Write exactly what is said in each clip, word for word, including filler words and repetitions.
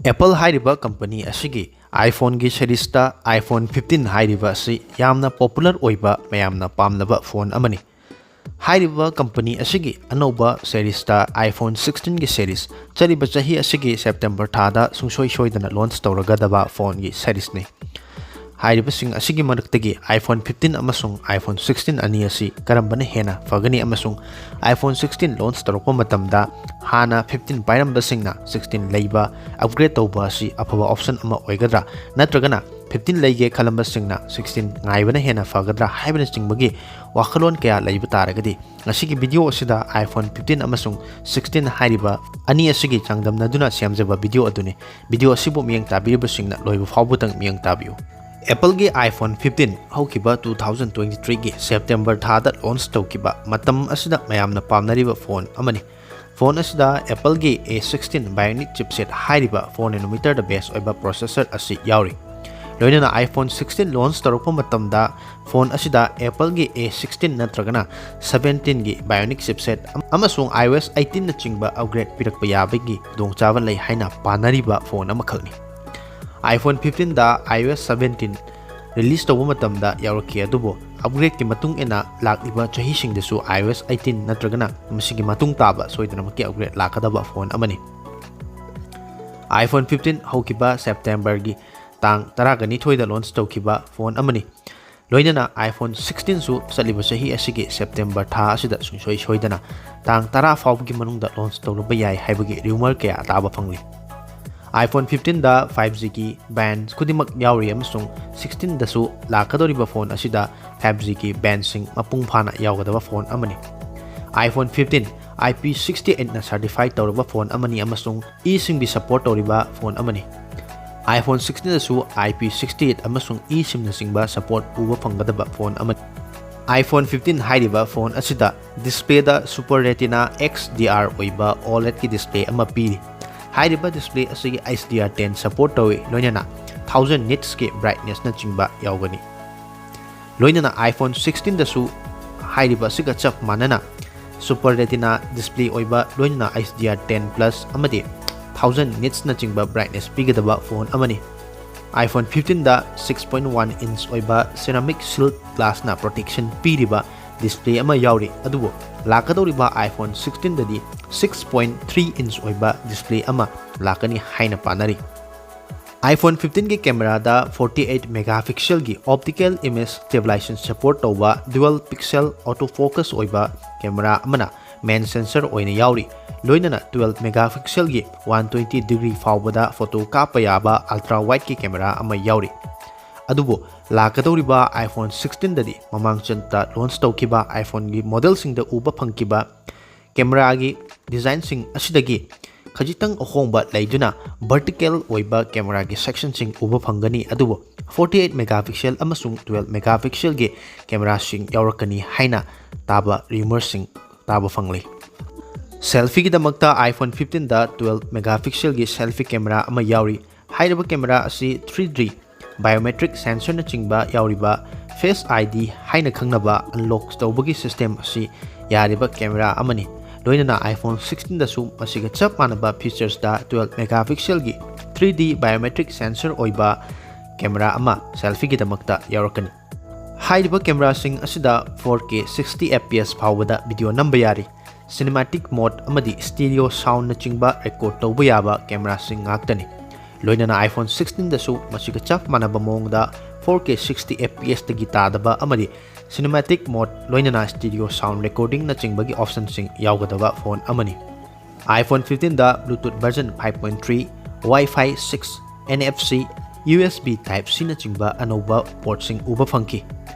Apple ꯍꯥꯏꯔꯤꯕ company ꯑꯁꯤꯒꯤ iPhone ꯒꯤ series ꯇ iPhone fifteen ꯍꯥꯏꯔꯤꯕ ꯑꯁꯤ ꯌꯥꯝꯅ popular ꯑꯣꯏꯕ, ꯃꯌꯥꯝꯅ ꯄꯥꯝꯅꯕ phone ꯑꯃꯅꯤ꯫ ꯍꯥꯏꯔꯤꯕ ꯀꯝꯄꯅꯤ ꯑꯁꯤꯒꯤ ꯑꯅꯧꯕ series ꯇ iPhone sixteen ꯒꯤ series ꯆꯠꯂꯤꯕ ꯆꯍꯤ ꯑꯁꯤꯒꯤ September ꯊꯥꯗ ꯁꯨꯡꯁꯣꯏ ꯁꯣꯏꯗꯅ launch ꯇꯧꯔꯒꯗꯕ phone ꯒꯤ series ꯅꯤ꯫ ꯍꯥꯏꯔꯤꯕꯁꯤꯡ ꯑꯁꯤꯒꯤ ꯃꯔꯛꯇꯒꯤ iPhone fifteen ꯑꯃꯁꯨꯡ iPhone sixteen ꯑꯅꯤ ꯑꯁꯤ ꯀꯔꯝꯕꯅ ꯍꯦꯟꯅ ꯐꯒꯅꯤ, ꯑꯃꯁꯨꯡ iPhone sixteen launch ꯇꯧꯔꯛꯄ ꯃꯇꯝꯗ ꯍꯥꯟꯅ fifteen ꯄꯥꯏꯔꯝꯕꯁꯤꯡꯅ sixteen ꯂꯩꯕ, upgrade ꯇꯧꯕ ꯑꯁꯤ ꯑꯐꯕ option ꯑꯃ ꯑꯣꯏꯒꯗ꯭ꯔꯥ, ꯅꯠꯇ꯭ꯔꯒꯅ fifteen ꯂꯩꯒꯦ ꯈꯜꯂꯝꯕꯁꯤꯡꯅ sixteen ꯉꯥꯏꯕꯅ ꯍꯦꯟꯅ ꯐꯒꯗ꯭ꯔꯥ ꯍꯥꯏꯕꯅꯆꯤꯡꯕꯒꯤ ꯋꯥꯈꯜꯂꯣꯟ ꯀꯌꯥ ꯂꯩꯕ ꯇꯥꯔꯒꯗꯤ, ꯉꯁꯤꯒꯤ video ꯑꯁꯤꯗ iPhone fifteen ꯑꯃꯁꯨꯡ sixteen ꯍꯥꯏꯔꯤꯕ ꯑꯅꯤ ꯑꯁꯤꯒꯤ ꯆꯥꯡꯗꯝꯅꯗꯨꯅ ꯁꯦꯝꯖꯕ video ꯑꯗꯨꯅꯤ꯫ Video ꯑꯁꯤꯕꯨ ꯃꯤꯠꯌꯦꯡ ꯇꯥꯕꯤꯔꯤꯕꯁꯤꯡꯅ ꯂꯣꯏꯕ ꯐꯥꯎꯕꯗꯪ ꯃꯤꯠꯌꯦꯡ ꯇꯥꯕꯤꯌꯨ꯫ Apple ꯒꯤ iPhone fifteen ꯍꯧꯈꯤꯕ two thousand twenty three ꯒꯤ September ꯊꯥꯗ launch ꯇꯧꯈꯤꯕ ꯃꯇꯝ ꯑꯁꯤꯗ ꯃꯌꯥꯝꯅ ꯄꯥꯝꯅꯔꯤꯕ phone ꯑꯃꯅꯤ꯫ Phone ꯑꯁꯤꯗ Apple ꯒꯤ A sixteen Bionic chipset ꯍꯥꯏꯔꯤꯕ four nanometer ꯗ base ꯑꯣꯏꯕ processor ꯑꯁꯤ ꯌꯥꯎꯔꯤ꯫ ꯂꯣꯏꯅꯅ iPhone sixteen launch ꯇꯧꯔꯛꯄ ꯃꯇꯝꯗ phone ꯑꯁꯤꯗ Apple ꯒꯤ A sixteen ꯅꯠꯇ꯭ꯔꯒꯅ seventeen ꯒꯤ Bionic chipset ꯑꯃ-, ꯑꯃꯁꯨꯡ iOS eighteen ꯅꯆꯤꯡꯕ upgrade ꯄꯤꯔꯛꯄ ꯌꯥꯕꯒꯤ ꯈꯨꯗꯣꯡꯆꯥꯕ ꯂꯩ ꯍꯥꯏꯅ ꯄꯥꯅꯔꯤꯕ phone ꯑꯃꯈꯛꯅꯤ꯫ iPhone fifteen ꯗ iOS seventeen release ꯇꯧꯕ ꯃꯇꯝꯗ ꯌꯥꯎꯔꯛꯈꯤ, ꯑꯗꯨꯕꯨ upgrade ꯀꯤ ꯃꯇꯨꯡ ꯏꯟꯅ ꯂꯥꯛꯂꯤꯕ ꯆꯍꯤꯁꯤꯡꯗꯁꯨ iOS eighteen ꯅꯠꯇ꯭ꯔꯒꯅ ꯃꯁꯤꯒꯤ ꯃꯇꯨꯡ ꯇꯥꯕ ꯁꯣꯏꯗꯅꯃꯛꯀꯤ upgrade ꯂꯥꯛꯀꯗꯕ phone ꯑꯃꯅꯤ꯫ iPhone fifteen ꯍꯧꯈꯤꯕ September ꯒꯤ ꯇꯥꯡ ꯇꯔꯥꯒ ꯅꯤꯊꯣꯏꯗ launch ꯇꯧꯈꯤꯕ phone ꯑꯃꯅꯤ꯫ ꯂꯣꯏꯅꯅ iPhone sixteen ꯁꯨ ꯆꯠꯂꯤꯕ ꯆꯍꯤ ꯑꯁꯤꯒꯤ September ꯊꯥ ꯑꯁꯤꯗ ꯁꯨꯡꯁꯣꯏ ꯁꯣꯏꯗꯅ ꯇꯥꯡ ꯇꯔꯥ ꯐꯥꯎꯕꯒꯤ ꯃꯅꯨꯡꯗ launch ꯇꯧꯔꯨꯕ ꯌꯥꯏ ꯍꯥꯏꯕꯒꯤ rumor ꯀꯌꯥ ꯇꯥꯕ ꯐꯪꯂꯤ꯫ iPhone fifteen ꯗ five G ꯒꯤ band ꯈꯨꯗꯤꯡꯃꯛ ꯌꯥꯎꯔꯤ, ꯑꯃꯁꯨꯡ sixteen ꯗꯁꯨ ꯂꯥꯛꯀꯗꯧꯔꯤꯕ phone ꯑꯁꯤꯗ five G ꯒꯤ band ꯁꯤꯡ ꯃꯄꯨꯡ ꯐꯥꯅ ꯌꯥꯎꯒꯗꯕ phone ꯑꯃꯅꯤ꯫ iPhone fifteen IP sixty eight ꯅ certify ꯇꯧꯔꯕ phone ꯑꯃꯅꯤ, ꯑꯃꯁꯨꯡ eSIM ꯒꯤ support ꯇꯧꯔꯤꯕ phone ꯑꯃꯅꯤ꯫ iPhone sixteen ꯗꯁꯨ IP sixty eight ꯑꯃꯁꯨꯡ eSIM ꯅꯆꯤꯡꯕ support ꯎꯕ ꯐꯪꯒꯗꯕ phone ꯑꯃꯅꯤ꯫ iPhone fifteen ꯍꯥꯏꯔꯤꯕ phone ꯑꯁꯤꯗ display ꯗ Super Retina X D R ꯑꯣꯏꯕ OLED ꯀꯤ display ꯑꯃ ꯄꯤꯔꯤ꯫ ꯍꯥꯏꯔꯤꯕ display ꯑꯁꯤꯒꯤ H D R ten support ꯇꯧꯏ, ꯂꯣꯏꯅꯅ thousand nits ꯀꯤ brightness ꯅꯆꯤꯡꯕ ꯌꯥꯎꯒꯅꯤ꯫ ꯂꯣꯏꯅꯅ iPhone sixteen ꯗꯁꯨ ꯍꯥꯏꯔꯤꯕ ꯑꯁꯤꯒ ꯆꯞ ꯃꯥꯟꯅꯅ Super Retina display ꯑꯣꯏꯕ, ꯂꯣꯏꯅꯅ H D R ten plus ꯑꯃꯗꯤ thousand nitsꯅꯆꯤꯡꯕ brightness ꯄꯤꯒꯗꯕ ꯐꯣꯟ ꯑꯃꯅꯤ꯫ iPhone fifteenꯗ six point one inch ꯑꯣꯏꯕ ceramic shield glassꯅ protection ꯄꯤꯔꯤꯕ display ꯑꯃ ꯌꯥꯎꯔꯤ, ꯑꯗꯨꯕꯨ ꯂꯥꯛꯀꯗꯧꯔꯤꯕ iPhone sixteenꯗꯗꯤ six point three inch ꯑꯣꯏꯕ display ꯑꯃ ꯂꯥꯛꯀꯅꯤ ꯍꯥꯏꯅ ꯄꯥꯅꯔꯤ꯫ iPhone fifteenꯒꯤ cameraꯗ forty eight megapixelꯒꯤ optical image stabilization support ꯇꯧꯕ dual pixel autofocus ꯑꯣꯏꯕ camera ꯑꯃꯅ main sensor ꯑꯣꯏꯅ ꯌꯥꯎꯔꯤ꯫ ꯂꯣꯏꯅꯅ twelve megapixelꯒꯤ one twenty degree ꯐꯥꯎꯕꯗ photo ꯀꯥꯞꯄ ꯌꯥꯕ ultra wideꯀꯤ camera ꯑꯃ ꯌꯥꯎꯔꯤ꯫ ꯑꯗꯨꯕꯨ ꯂꯥꯛꯀꯗꯧꯔꯤꯕ iPhone sixteenꯗꯗꯤ ꯃꯃꯥꯡ ꯆꯟꯇ launch ꯇꯧꯈꯤꯕ iPhoneꯒꯤ modelꯁꯤꯡꯗ ꯎꯕ ꯐꯪꯈꯤꯕ cameraꯒꯤ designꯁꯤꯡ ꯑꯁꯤꯗꯒꯤ ꯈꯖꯤꯛꯇꯪ ꯑꯍꯣꯡꯕ ꯂꯩꯗꯨꯅ vertical ꯑꯣꯏꯕ cameraꯒꯤ sectionꯁꯤꯡ ꯎꯕ ꯐꯪꯒꯅꯤ꯫ ꯑꯗꯨꯕꯨ forty eight megapixel ꯑꯃꯁꯨꯡ twelve megapixelꯒꯤ cameraꯁꯤꯡ ꯌꯥꯎꯔꯛꯀꯅꯤ ꯍꯥꯏꯅ ꯇꯥꯕ rumourꯁꯤꯡ ꯇꯥꯕ ꯐꯪꯂꯤ꯫ Selfieꯒꯤꯗꯃꯛꯇ iPhone fifteenꯗ twelve megapixelꯒꯤ selfie camera ꯑꯃ ꯌꯥꯎꯔꯤ꯫ ꯍꯥꯏꯔꯤꯕ camera ꯑꯁꯤ three D biometric sensorꯅꯆꯤꯡꯕ ꯌꯥꯎꯔꯤꯕ Face ID ꯍꯥꯏꯅ ꯈꯪꯅꯕ unlock ꯇꯧꯕꯒꯤ system ꯑꯁꯤ ꯌꯥꯔꯤꯕ camera ꯑꯃꯅꯤ꯫ ꯂꯣꯏꯅꯅ iPhone sixteenꯗꯁꯨ ꯃꯁꯤꯒ ꯆꯞ ꯃꯥꯟꯅꯕ featuresꯇ twelve megapixelꯒꯤ three D biometric sensor ꯑꯣꯏꯕ camera ꯑꯃ selfieꯒꯤꯗꯃꯛꯇ ꯌꯥꯎꯔꯛꯀꯅꯤ꯫ ꯍꯥꯏꯔꯤꯕ cameraꯁꯤꯡ ꯑꯁꯤꯗ four K sixty F P S ꯐꯥꯎꯕꯗ video ꯅꯝꯕ ꯌꯥꯔꯤ꯫ Cinematic mode ꯑꯃꯗꯤ stereo soundꯅꯆꯤꯡꯕ record ꯇꯧꯕ ꯌꯥꯕ cameraꯁꯤꯡ ꯉꯥꯛꯇꯅꯤ꯫ ꯂꯣꯏꯅꯅ iPhone sixteenꯗꯁꯨ ꯃꯁꯤꯒ ꯆꯞ ꯃꯥꯟꯅꯕ ꯃꯑꯣꯡꯗ four K sixty F P Sꯇꯒꯤ ꯇꯥꯗꯕ ꯑꯃꯗꯤ cinematic mode ꯂꯣꯏꯅꯅ stereo sound recordingꯅꯆꯤꯡꯕꯒꯤ optionꯁꯤꯡ ꯌꯥꯎꯒꯗꯕ ꯐꯣꯟ ꯑꯃꯅꯤ꯫ iPhone fifteenꯗ Bluetooth version five point three, Wi-Fi six, N F C, U S B Type-Cꯅꯆꯤꯡba ꯑꯅꯧꯕ portꯁꯤꯡ ꯎꯕ ꯐꯪꯈꯤ꯫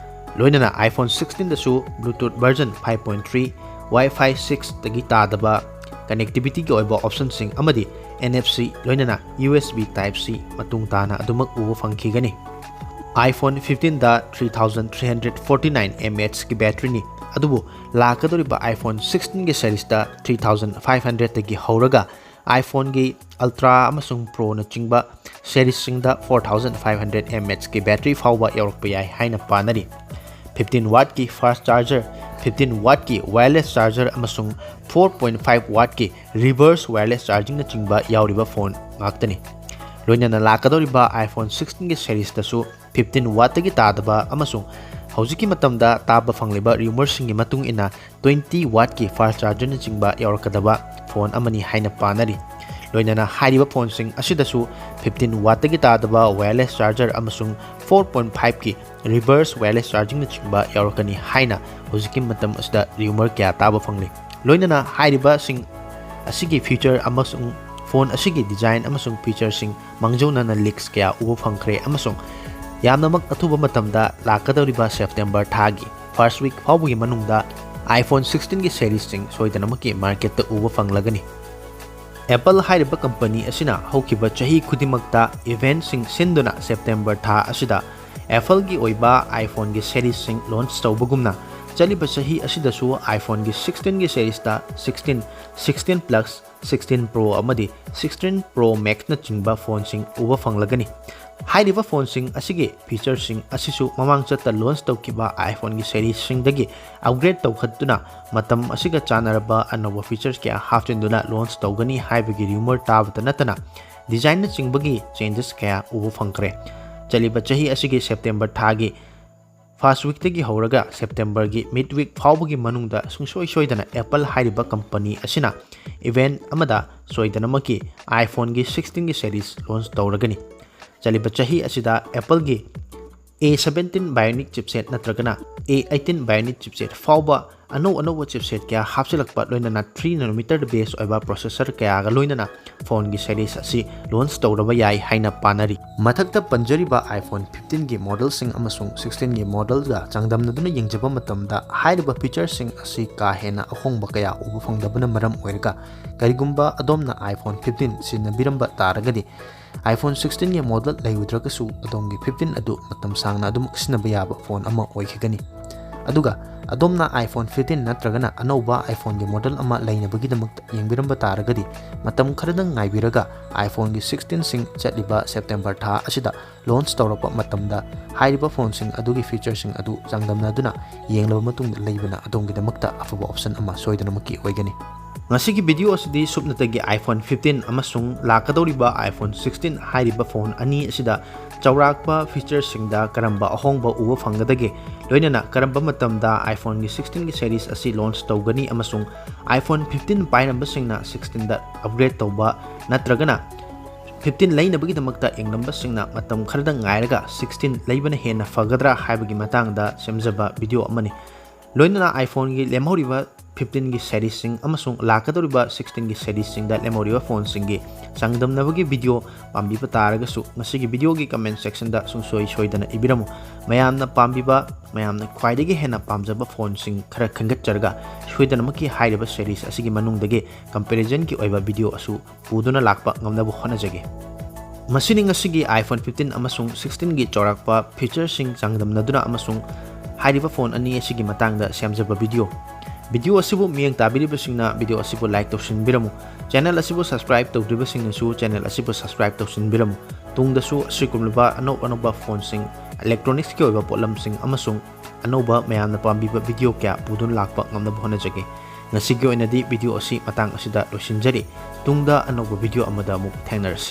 ꯂꯣꯏꯅꯅ iPhone sixteenꯗꯁꯨ Bluetooth version five point three, Wi-Fi sixꯇꯒꯤ ꯇꯥꯗꯕ connectivityꯒꯤ ꯑꯣꯏꯕ optionꯁꯤꯡ ꯑꯃꯗꯤ N F C ꯂꯣꯏꯅꯅ U S B Type-C ꯃꯇꯨꯡ ꯇꯥꯅ ꯑꯗꯨꯃꯛ ꯎꯕ ꯐꯪꯈꯤꯒꯅꯤ꯫ iPhone fifteenꯗ three thousand three hundred forty nine mAhꯀꯤ batteryꯅꯤ, ꯑꯗꯨꯕꯨ ꯂꯥꯛꯀꯗꯧꯔꯤꯕ iPhone sixteenꯒꯤ seriesꯇ three thousand five hundredꯇꯒꯤ ꯍꯧꯔꯒ iPhoneꯒꯤ Ultra ꯑꯃꯁꯨꯡ Proꯅꯆꯤꯡꯕ seriesꯁꯤꯡꯗ four thousand five hundred mAhꯀꯤ battery ꯐꯥꯎꯕ ꯌꯧꯔꯛꯄ ꯌꯥꯏ ꯍꯥꯏꯅ ꯄꯥꯅꯔꯤ꯫ Fifteen wattꯀꯤ fast charger, fifteen wattꯀꯤ wireless charger ꯑꯃꯁꯨꯡ four point five wattꯀꯤ reverse wireless chargingꯅꯆꯤꯡꯕ ꯌꯥꯎꯔꯤꯕ ꯐꯣꯟ ꯉꯥꯛꯇꯅꯤ꯫ ꯂꯣꯏꯅꯅ ꯂꯥꯛꯀꯗꯧꯔꯤꯕ iPhone sixteenꯒꯤ seriesꯇꯁꯨ fifteen wattꯇꯒꯤ ꯇꯥꯗꯕ ꯑꯃꯁꯨꯡ ꯍꯧꯖꯤꯛꯀꯤ ꯃꯇꯝꯗ ꯇꯥꯕ ꯐꯪꯂꯤꯕ rumourꯁꯤꯡꯒꯤ ꯃꯇꯨꯡ ꯏꯟꯅ twenty wattꯀꯤ fast chargerꯅꯆꯤꯡꯕ ꯌꯥꯎꯔꯛꯀꯗꯕ ꯐꯣꯟ ꯑꯃꯅꯤ ꯍꯥꯏꯅ ꯄꯥꯅꯔꯤ꯫ ꯂꯣꯏꯅꯅ ꯍꯥꯏꯔꯤꯕ ꯐꯣꯟꯁꯤꯡ ꯑꯁꯤꯗꯁꯨ fifteen wattꯇꯒꯤ ꯇꯥꯗꯕ wireless charger ꯑꯃꯁꯨꯡ four point fiveꯀꯤ reverse wireless chargingꯅꯆꯤꯡꯕ ꯌꯥꯎꯔꯛꯀꯅꯤ ꯍꯥꯏꯅ ꯍꯧꯖꯤꯛꯀꯤ ꯃꯇꯝ ꯑꯁꯤꯗ rumour ꯀꯌꯥ ꯇꯥꯕ ꯐꯪꯂꯤ꯫ ꯂꯣꯏꯅꯅ ꯍꯥꯏꯔꯤꯕꯁꯤꯡ ꯑꯁꯤꯒꯤ feature ꯑꯃꯁꯨꯡ ꯐꯣꯟ ꯑꯁꯤꯒꯤ design ꯑꯃꯁꯨꯡ featureꯁꯤꯡ ꯃꯥꯡꯖꯧꯅꯅ leaks ꯀꯌꯥ ꯎꯕ ꯐꯪꯈ꯭ꯔꯦ ꯑꯃꯁꯨꯡ ꯌꯥꯝꯅꯃꯛ ꯑꯊꯨꯕ ꯃꯇꯝꯗ ꯂꯥꯛꯀꯗꯧꯔꯤꯕ September ꯊꯥꯒꯤ first week ꯐꯥꯎꯕꯒꯤ ꯃꯅꯨꯡꯗ iPhone sixteenꯒꯤ seriesꯁꯤꯡ ꯁꯣꯏꯗꯅꯃꯛꯀꯤ marketꯇ ꯎꯕ ꯐꯪꯂꯒꯅꯤ꯫ Apple ꯍꯥꯏꯔꯤꯕ company ꯑꯁꯤꯅ ꯍꯧꯈꯤꯕ ꯆꯍꯤ ꯈꯨꯗꯤꯡꯃꯛꯇ eventꯁꯤꯡ ꯁꯤꯟꯗꯨꯅ September ꯊꯥ ꯑꯁꯤꯗ Appleꯒꯤ ꯑꯣꯏꯕ iPhoneꯒꯤ seriesꯁꯤꯡ launch ꯇꯧꯕꯒꯨꯝꯅ, ꯆꯠꯂꯤꯕ ꯆꯍꯤ ꯑꯁꯤꯗꯁꯨ iPhoneꯒꯤ sixteenꯒꯤ seriesꯇ sixteen, sixteen Plus, sixteen Pro ꯑꯃꯗꯤ sixteen Pro Maxꯅꯆꯤꯡꯕ ꯐꯣꯟꯁꯤꯡ ꯎꯕ ꯐꯪꯂꯒꯅꯤ꯫ ꯍꯥꯏꯔꯤꯕ ꯐꯣꯟꯁꯤꯡ ꯑꯁꯤꯒꯤ featureꯁꯤꯡ ꯑꯁꯤꯁꯨ ꯃꯃꯥꯡ ꯆꯠꯇ launch ꯇꯧꯈꯤꯕ iPhoneꯒꯤ seriesꯁꯤꯡꯗꯒꯤ upgrade ꯇꯧꯈꯠꯇꯨꯅ ꯃꯇꯝ ꯑꯁꯤꯒ ꯆꯥꯟꯅꯔꯕ ꯑꯅꯧꯕ features ꯀꯌꯥ ꯍꯥꯞꯆꯤꯟꯗꯨꯅ launch ꯇꯧꯒꯅꯤ ꯍꯥꯏꯕꯒꯤ rumour ꯇꯥꯕꯇ ꯅꯠꯇꯅ, designꯅꯆꯤꯡꯕꯒꯤ changes ꯀꯌꯥ ꯎꯕ ꯐꯪꯈ꯭ꯔꯦ꯫ ꯆꯠꯂꯤꯕ ꯆꯍꯤ ꯑꯁꯤꯒꯤ September ꯊꯥꯒꯤ first weekꯇꯒꯤ ꯍꯧꯔꯒ Septemberꯒꯤ mid week ꯐꯥꯎꯕꯒꯤ ꯃꯅꯨꯡꯗ ꯁꯨꯡꯁꯣꯏ ꯁꯣꯏꯗꯅ Apple ꯍꯥꯏꯔꯤꯕ company ꯑꯁꯤꯅ event ꯑꯃꯗ ꯁꯣꯏꯗꯅꯃꯛꯀꯤ iPhoneꯒꯤ sixteenꯒꯤ series launch ꯇꯧꯔꯒꯅꯤ꯫ ꯆꯠꯂꯤꯕ ꯆꯍꯤ ꯑꯁꯤꯗ Appleꯒꯤ A seventeen Bionic chipset ꯅꯠꯇ꯭ꯔꯒꯅ A eighteen Bionic chipset ꯐꯥꯎꯕ ꯑꯅꯧ ꯑꯅꯧꯕ chipset ꯀꯌꯥ ꯍꯥꯞꯆꯤꯜꯂꯛꯄ, ꯂꯣꯏꯅꯅ three nanometer base ꯑꯣꯏꯕ processor ꯀꯌꯥꯒ ꯂꯣꯏꯅꯅ ꯐꯣꯟꯒꯤ series ꯑꯁꯤ launch ꯇꯧꯔꯕ ꯌꯥꯏ ꯍꯥꯏꯅ ꯄꯥꯅꯔꯤ꯫ ꯃꯊꯛꯇ ꯄꯟꯖꯔꯤꯕ iPhone fifteenꯒꯤ modelꯁꯤꯡ ꯑꯃꯁꯨꯡ sixteenꯒꯤ modelꯒ ꯆꯥꯡꯗꯝꯅꯗꯨꯅ ꯌꯦꯡꯖꯕ ꯃꯇꯝꯗ, ꯍꯥꯏꯔꯤꯕ featureꯁꯤꯡ ꯑꯁꯤ ꯀꯥ ꯍꯦꯟꯅ ꯑꯍꯣꯡꯕ ꯀꯌꯥ ꯎꯕ ꯐꯪꯗꯕꯅ ꯃꯔꯝ ꯑꯣꯏꯔꯒ, ꯀꯔꯤꯒꯨꯝꯕ ꯑꯗꯣꯝꯅ iPhone fifteen ꯁꯤꯖꯤꯟꯅꯕꯤꯔꯝꯕ ꯇꯥꯔꯒꯗꯤ, iPhone sixteenꯒꯤ model ꯂꯩꯔꯨꯗ꯭ꯔꯒꯁꯨ ꯑꯗꯣꯝꯒꯤ fifteen ꯑꯗꯨ ꯃꯇꯝ ꯁꯥꯡꯅ ꯑꯗꯨꯃꯛ ꯁꯤꯖꯤꯟꯅꯕ ꯌꯥꯕ ꯐꯣꯟ ꯑꯃ ꯑꯣꯏꯈꯤꯒꯅꯤ꯫ ꯑꯗꯨꯒ ꯑꯗꯣꯝꯅ iPhone fifteen ꯅꯠꯇ꯭ꯔꯒꯅ ꯑꯅꯧꯕ iPhone ꯒꯤ model ꯑꯃ ꯂꯩꯅꯕꯒꯤꯗꯃꯛꯇ ꯌꯦꯡꯕꯤꯔꯝꯕ ꯇꯥꯔꯒꯗꯤ, ꯃꯇꯝ ꯈꯔꯗꯪ ꯉꯥꯏꯕꯤꯔꯒ iPhone ꯒꯤ sixteen ꯁꯤꯡ ꯆꯠꯂꯤꯕ September ꯊꯥ ꯑꯁꯤꯗ launch ꯇꯧꯔꯛꯄ ꯃꯇꯝꯗ ꯍꯥꯏꯔꯤꯕ phone ꯁꯤꯡ ꯑꯗꯨꯒꯤ feature ꯁꯤꯡ ꯑꯗꯨ ꯆꯥꯡꯗꯝꯅꯗꯨꯅ ꯌꯦꯡꯂꯕ ꯃꯇꯨꯡꯗ ꯂꯩꯕꯅ ꯑꯗꯣꯝꯒꯤꯗꯃꯛꯇ ꯑꯐꯕ option ꯑꯃ ꯁꯣꯏꯗꯅꯃꯛꯀꯤ ꯑꯣꯏꯒꯅꯤ꯫ ꯉꯁꯤꯒꯤ video ꯑꯁꯤꯗꯤ ꯁꯨꯞꯅꯇꯒꯤ iPhone fifteen ꯑꯃꯁꯨꯡ ꯂꯥꯛꯀꯗꯧꯔꯤꯕ iPhone sixteen ꯍꯥꯏꯔꯤꯕ phone ꯑꯅꯤ ꯑꯁꯤꯗ ꯆꯥꯎꯔꯥꯛꯄ feature ꯁꯤꯡꯗ ꯀꯔꯝꯕ ꯑꯍꯣꯡꯕ ꯎꯕ ꯐꯪꯒꯗꯒꯦ, ꯂꯣꯏꯅꯅ ꯀꯔꯝꯕ ꯃꯇꯝꯗ iPhone ꯒꯤ sixteen ꯒꯤ series ꯑꯁꯤ launch ꯇꯧꯒꯅꯤ ꯑꯃꯁꯨꯡ iPhone fifteen ꯄꯥꯏꯔꯝꯕꯁꯤꯡꯅ sixteen ꯗ upgrade ꯇꯧꯕ ꯅꯠꯇ꯭ꯔꯒꯅ fifteen ꯂꯩꯅꯕꯒꯤꯗꯃꯛꯇ ꯌꯦꯡꯂꯝꯕꯁꯤꯡꯅ ꯃꯇꯝ ꯈꯔꯗꯪ ꯉꯥꯏꯔꯒ sixteen ꯂꯩꯕꯅ ꯍꯦꯟꯅ ꯐꯒꯗ꯭ꯔꯥ ꯍꯥꯏꯕꯒꯤ ꯃꯇꯥꯡꯗ ꯁꯦꯝꯖꯕ video ꯑꯃꯅꯤ꯫ ꯂꯣꯏꯅꯅ iPhone ꯒꯤ ꯂꯦꯝꯍꯧꯔꯤꯕ fifteen ꯒꯤ series ꯁꯤꯡ ꯑꯃꯁꯨꯡ ꯂꯥꯛꯀꯗꯧꯔꯤꯕ sixteen ꯒꯤ series ꯁꯤꯡꯗ ꯂꯦꯝꯍꯧꯔꯤꯕ phone ꯁꯤꯡꯒꯤ ꯆꯥꯡꯗꯝꯅꯕꯒꯤ video ꯄꯥꯝꯕꯤꯕ ꯇꯥꯔꯒꯁꯨ, ꯉꯁꯤꯒꯤ video ꯒꯤ comment section ꯗ ꯁꯨꯡꯁꯣꯏ ꯁꯣꯏꯗꯅ ꯏꯕꯤꯔꯝꯃꯨ꯫ ꯃꯌꯥꯝꯅ ꯄꯥꯝꯕꯤꯕ, ꯃꯌꯥꯝꯅ ꯈ꯭ꯋꯥꯏꯗꯒꯤ ꯍꯦꯟꯅ ꯄꯥꯝꯖꯕ phone ꯁꯤꯡ ꯈꯔ ꯈꯟꯒꯠꯆꯔꯒ, ꯁꯣꯏꯗꯅꯃꯛꯀꯤ ꯍꯥꯏꯔꯤꯕ series ꯑꯁꯤꯒꯤ ꯃꯅꯨꯡꯗꯒꯤ comparison ꯒꯤ ꯑꯣꯏꯕ video ꯑꯁꯨ ꯄꯨꯗꯨꯅ ꯂꯥꯛꯄ ꯉꯝꯅꯕ ꯍꯣꯠꯅꯖꯒꯦ꯫ ꯃꯁꯤꯅꯤ ꯉꯁꯤꯒꯤ iPhone fifteen ꯑꯃꯁꯨꯡ sixteen ꯒꯤ ꯆꯥꯎꯔꯥꯛꯄ feature ꯁꯤꯡ ꯆꯥꯡꯗꯝꯅꯗꯨꯅ ꯑꯃꯁꯨꯡ ꯍꯥꯏꯔꯤꯕ phone ꯑꯅꯤ ꯑꯁꯤꯒꯤ ꯃꯇꯥꯡꯗ ꯁꯦꯝꯖꯕ video꯫ Video ꯑꯁꯤꯕꯨ ꯃꯤꯠꯌꯦꯡ ꯇꯥꯕꯤꯔꯤꯕꯁꯤꯡꯅ video ꯑꯁꯤꯕꯨ like ꯇꯧꯁꯤꯟꯕꯤꯔꯝꯃꯨ꯫ Channel ꯑꯁꯤꯕꯨ subscribe ꯇꯧꯗ꯭ꯔꯤꯕꯁꯤꯡꯅꯁꯨ channel ꯑꯁꯤꯕꯨ subscribe ꯇꯧꯁꯤꯟꯕꯤꯔꯝꯃꯨ꯫ ꯇꯨꯡꯗꯁꯨ ꯑꯁꯤꯒꯨꯝꯂꯕ ꯑꯅꯧ ꯑꯅꯧꯕ phone ꯁꯤꯡ, electronics ꯀꯤ ꯑꯣꯏꯕ ꯄꯣꯠꯂꯝꯁꯤꯡ ꯑꯃꯁꯨꯡ ꯑꯅꯧꯕ ꯃꯌꯥꯝꯅ ꯄꯥꯝꯕꯤꯕ video ꯀꯌꯥ ꯄꯨꯗꯨꯅ ꯂꯥꯛꯄ ꯉꯝꯅꯕ ꯍꯣꯠꯅꯖꯒꯦ꯫ ꯉꯁꯤꯒꯤ ꯑꯣꯏꯅꯗꯤ video ꯑꯁꯤ ꯃꯇꯥꯡ ꯑꯁꯤꯗ ꯂꯣꯏꯁꯤꯟꯖꯔꯤ꯫ ꯇꯨꯡꯗ ꯑꯅꯧꯕ video ꯑꯃꯗ ꯑꯃꯨꯛ ꯊꯦꯡꯅꯔꯁꯤ꯫